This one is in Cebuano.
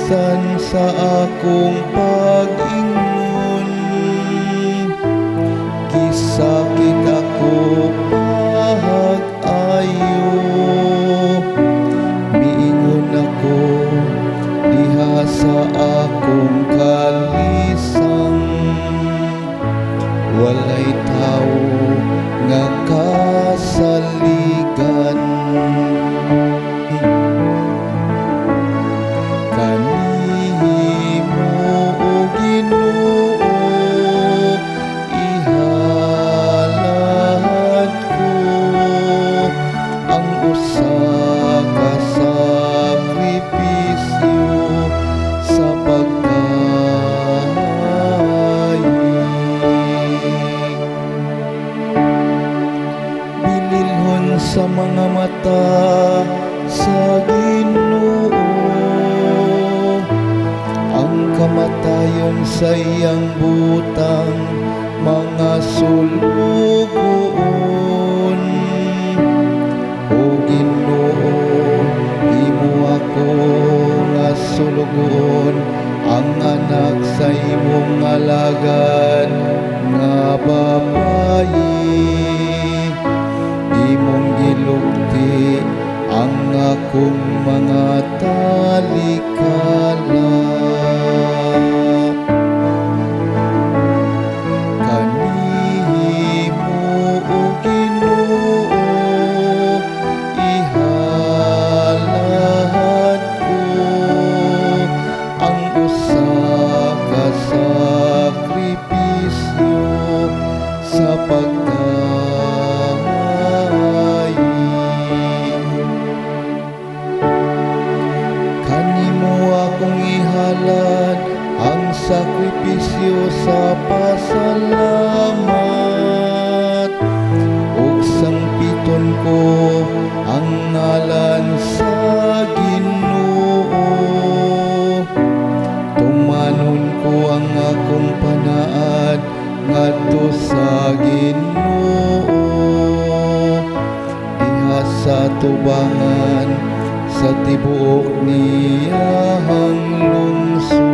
Bisan sa akong pag-ingon, gisakit ako pag-ayo. Miingon ako diha sa akong kalisang, walay tawo nga kasaligan. Kanimo, o Ginoo, ihalad ko ang usa ka sakripisyo sa pagdaig. Bililhon sa mga mata sa Ginoo ang kamatayon sa iyang butang mga sulugoon. O Ginoo, imo ako nga sulugoon, ang anak sa imong alagad nga babayi. Imong gilugti ang akong mga talikala. Kanimo, o Ginoo, ihalad ko ang usa ka sakripisyo sa pagdaig. Kanimo akong ihalad ang sakripisyo sa pasalamat, ug sangpiton ko ang ngalan sa Ginoo. Tumanon ko ang akong panaad ngadto sa Ginoo, diha sa tubangan sa tibuok niyahang lungsod.